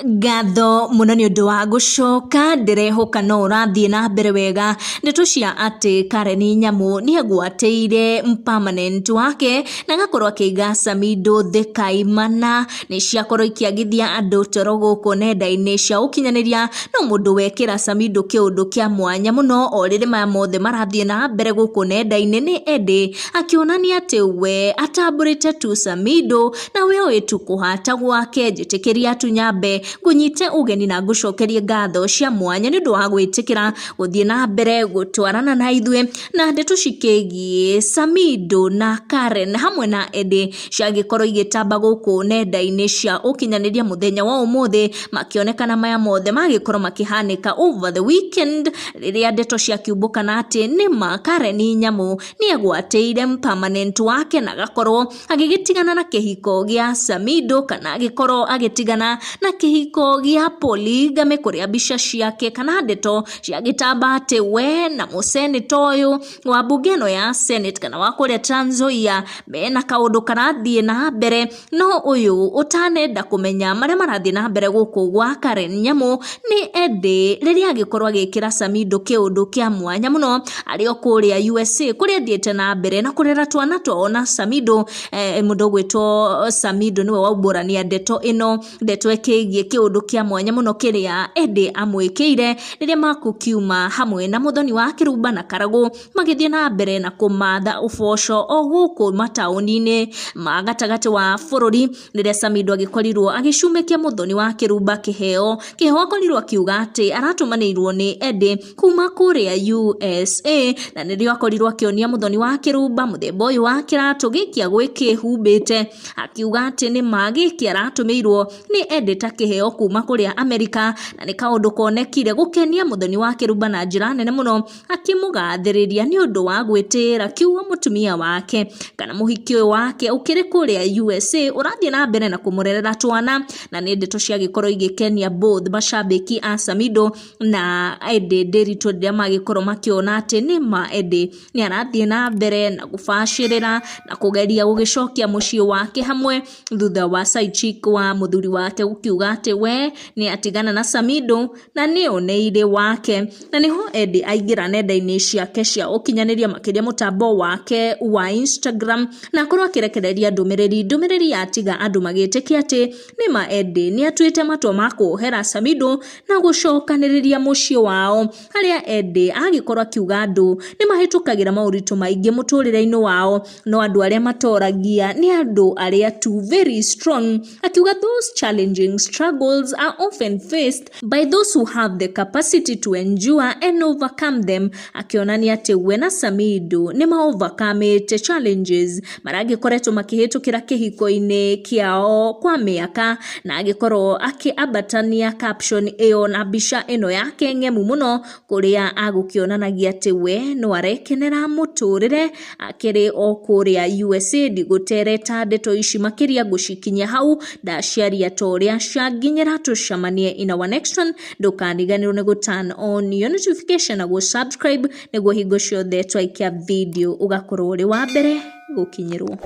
Ngatho muno nĩ ũndũ wa gũcoka, ndĩrehoka no ũrathiĩ na mbere wega. Ndeto cia atĩ Karen Nyamu nĩ agwatĩire permanent wake na agakorwo akĩiga Samido thĩ kaimana nĩ ciakorwo ikĩagithia andũ toro gũkũ nenda-inĩ cia ũkinyanĩria. No mũndũ wekĩra Samido kĩũndũ kĩa mwanya mũno o rĩrĩ maya mothe marathiĩ na mbere gũkũ nenda-inĩ nĩ Eddie, akĩonania atĩ we atambũrĩte tu Samido na we oĩ tu kũhata gwake. Njĩtĩkĩria tu nyambe ngũnyite ũgeni na ngũcokerie ngatho cia mwanya nĩ ũndũ wa gwĩtĩkĩra gũthiĩ na mbere gũtwarana na ithuĩ. Na ndeto cikĩgiĩ Samido na Karen hamwe na Eddie ciagĩkorwo igĩtamba gũkũ nenda-inĩ cia ũkinyanĩria mũthenya wa ũmũthĩ, makĩonekana maya mothe magĩkorwo makĩhanĩka over the weekend, rĩrĩa ndeto ciakiumbũkana atĩ nĩma Karen Nyamu nĩ agwatĩire permanent wake na agakorwo agĩgĩtigana na kĩhiko gĩa Samido, kana agĩkorwo agĩtigana na kĩhiko gĩa polygamy, kũrĩa mbica ciake kana ndeto ciagĩtamba atĩ we na mũseneta ũyũ wa mbunge ĩno ya Senate kana wa kũrĩa Trans Nzoia mena kaũndũ karathiĩ na mbere. No ũyũ ũtanenda kũmenya marĩa marathiĩ na mbere gũkũ gwa Karen Nyamu nĩ Eddie, rĩrĩa agĩkorwo agĩkĩra Samido kĩũndũ kĩa mwanya mũno arĩ o kũrĩa USA, kũrĩa athiĩte na mbere na kũrera twana twao na Samido. Mũndũ ũgwĩtwo Samido nĩwe waumbũrania ndeto ĩno, ndeto ĩkĩgiĩ kĩũndũ kĩa mwanya mũno kĩrĩa Eddie amwĩkĩire rĩrĩa makũkiuma hamwe na mũthoni wa Kĩrumba na Karagũ magĩthiĩ na mbere na kũmatha ũboco o gũkũ mataũni-inĩ ma gatagatĩ wa bũrũri, rĩrĩa Samido agĩkorirwo agĩcumĩkia mũthoni wa Kĩrumba kĩheo. Kĩheo akorirwo akiuga atĩ aratũmanĩirwo nĩ Eddie kuma kũrĩa USA, na nĩrĩo akorirwo akĩonia mũthoni wa Kĩrumba mũthemba ũyũ wa kĩratũ gĩkĩ agwĩkĩhumbĩte, akiuga atĩ nĩ ma gĩkĩ aratũmĩirwo nĩ Eddie ta kĩheo kuma kũrĩa Amerika, na nĩ kaũndũ konekire gũkenia mũthoni wa Kĩrumba na njĩra nene mũno, akĩmũgathĩrĩria nĩ ũndũ wa gwĩtĩĩra kiugo mũtumia wake kana mũhiki ũyũ wake ũkĩrĩ kũrĩa USA ũrathiĩ na mbere na kũmũrerera twana. Na nĩ ndeto ciagĩkorwo igĩkenia both mashabiki a Samido na Eddie Ndiritu rĩrĩa magĩkorwo makĩona atĩ nĩ ma Eddie nĩ arathiĩ na mbere na gũbacĩrĩra na kũgeria gũgĩcokia mũciĩ wake hamwe, thutha wa side chick wa mũthuri wake gũkiuga atĩ we nĩ atigana na Samido na nĩ oneire wake. Na nĩho Eddie aingĩra nenda-inĩ ciake cia ũkinyanĩria, makĩria mũtambo wake wa Instagram, na akorwo akĩrekereria ndũmĩrĩri yatiga andũ magĩtĩkia atĩ nĩma Eddie nĩ atuĩte matua ma kuohera Samido na gũcokanĩrĩria mũciĩ wao, harĩa Eddie agĩkorwo akiuga andũ nĩ mahĩtũkagĩra maũritũ maingĩ mũtũrĩre-inĩ wao, no andũ arĩa matoragia nĩ andũ arĩa tu very strong, akiuga those challenging struggles are often faced by those who have the capacity to endure and overcome them, akĩonania atĩ we na Samido nĩ ma overcomĩte challenges maragĩkoretwo makĩhĩtũkĩra kĩhiko-inĩ kĩao kwa mĩaka. Na agĩkorwo akĩambatania caption ĩyo na mbica ĩno yake ng'emu mũno, kũrĩa agũkĩonanagia atĩ we no arekenera mũtũrĩre akĩrĩ o kũrĩa USA. Ndigũtereta ndeto ici makĩria, ngũcikinyia hau, ndaciaria ta ũrĩa cianginyĩra. Tũcemanie in our next one. Ndũkariganĩrwo nĩ gũ turn on your notification na gũ subscribe nĩguo hingo ciothe twaikia video ũgakorwo ũrĩ wa mbere gũkinyĩrwo.